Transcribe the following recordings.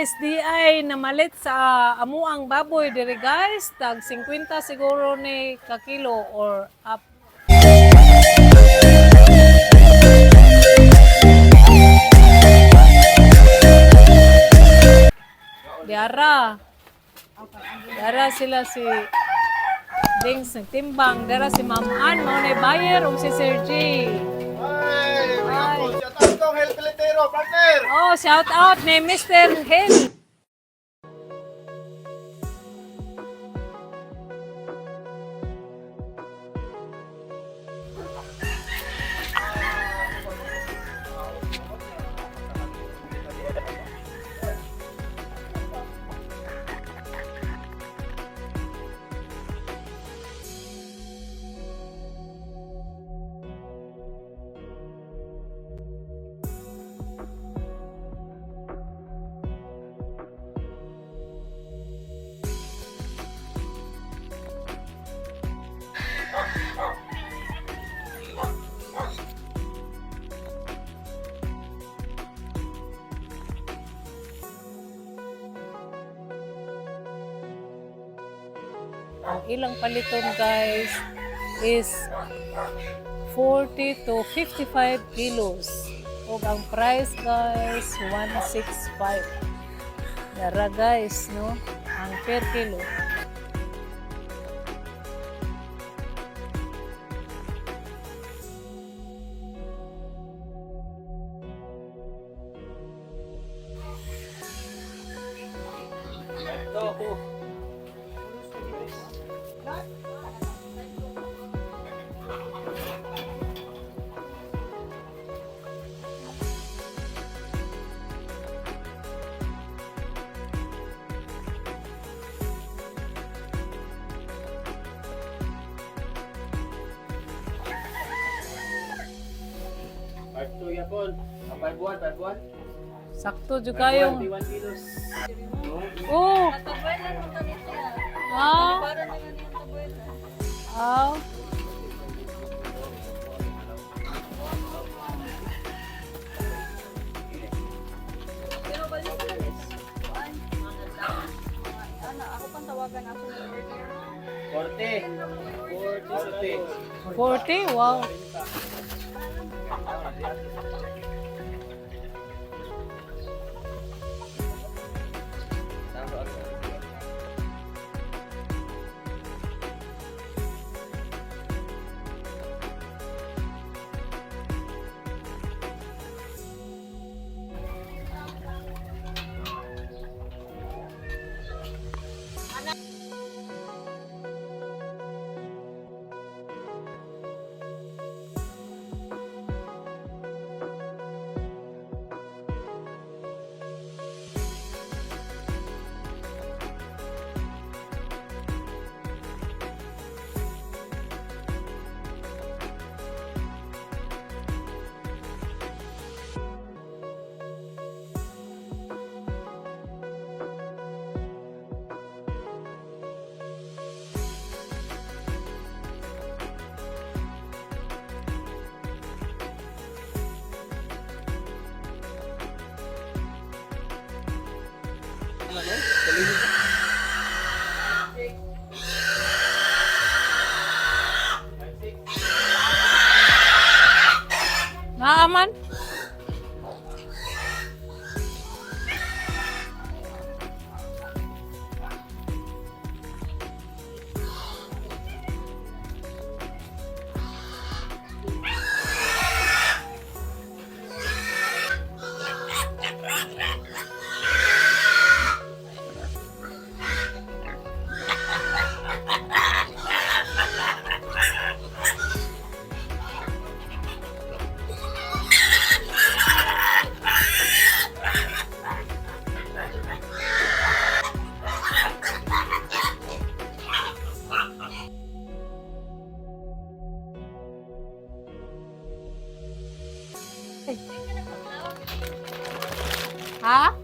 Guys, di ay namalit sa amuang baboy diri, guys. Tag 50 siguro ni kakilo or up. Diara. Diara sila si Dings nagtimbang. Diara si Ma'am Ann, mao na buyer ug si Sir G. Ay, shout out tong Hel Pilitero, partner! Oh, shout out ni Mr. Hill. Ang ilang paliton, guys, is 40 to 55 kilos. Ug ang price, guys, 165. Dara, guys, no? Ang per kilo. Part 2 yapon. Ang 5-1, 5-1. Sakto jud kayo. 21 kilos. Oh, Tabuelan mo kami siya. ah, Para na lang yung tabuelan. ah. Pero balik ko is, kuan, ana, ako pang tawagan ako ng order. 40. 40. 40? Wow. Naaman? Ha?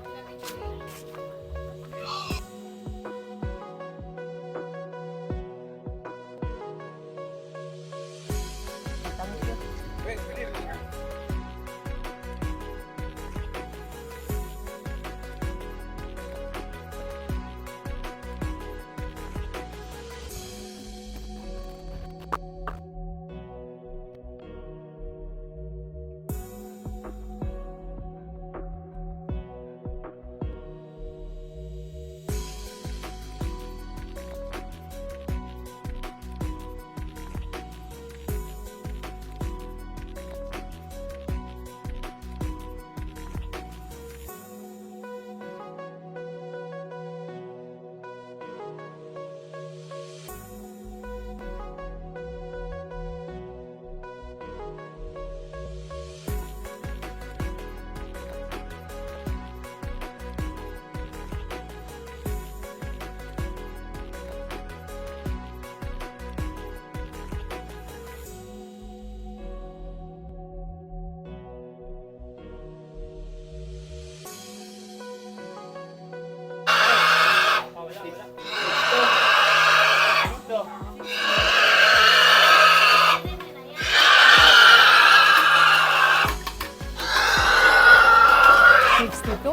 Ito?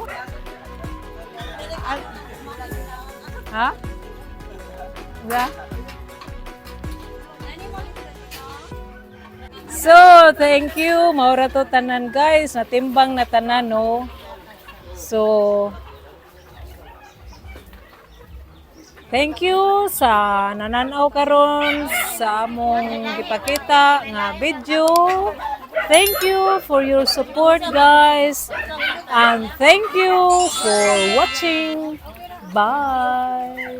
Ah. Ha? Yeah. So, thank you. Maura to tanan, guys. Natimbang na tanan, no? So, thank you sa nananaw karon sa among gipakita nga video. Thank you for your support, guys. And thank you for watching. Bye.